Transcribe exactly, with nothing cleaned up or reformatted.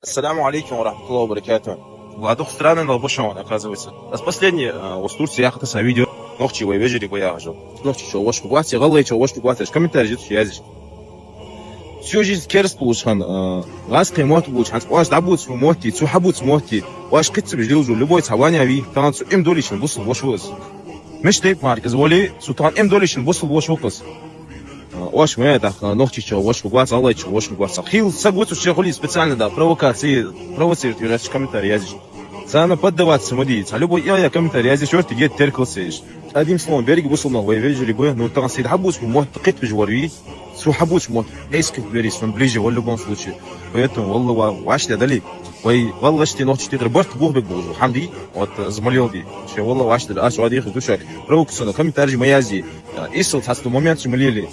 Ассаламу алейкум ва рахматуллахи ва баракатух. Владух странный лабушон, оказывается. Аз последний, а, ус Турция яхта са видео. Нохчи вай вежери вай яхжо. Нохчи чё, ваш кугуати, галгай чё, ваш кугуати, комментарий жит язиш. Всю жизнь керс получхан, а, газ кай мот получхан, ваш да буц моти, цу хабуц моти, ваш кыц бижил жу, любой цаваня ви, тан цу им долишн бусл ваш ваз. Миш тейп марк, изволи, цу тан им долишн бусл ваш вукас. Ош ме да, нохчи чё, ваш кугуати, галгай чё, ваш кугуати. Хил са буц чё хули специально да, провокации, провоцировать юрас комментарий язиш. Цана поддаваться моди, ца любой я, я комментарий язиш, чёрт, иди теркал сеиш. Одним словом, береги бусл на вай вежери бы, ну тан сид хабуц мот кыт биж варви, цу хабуц мот эскит берис, он ближе в любом случае. Поэтому, валла, ва-, ваш да дали. Вай, валла, шти нохчи тигр барт гух бек божу, хамди, вот, э, замолил ди. Че, валла, ваш да, аш вади их душа. Провокационный комментарий ма язи. Э, исл цацту момент чё молили.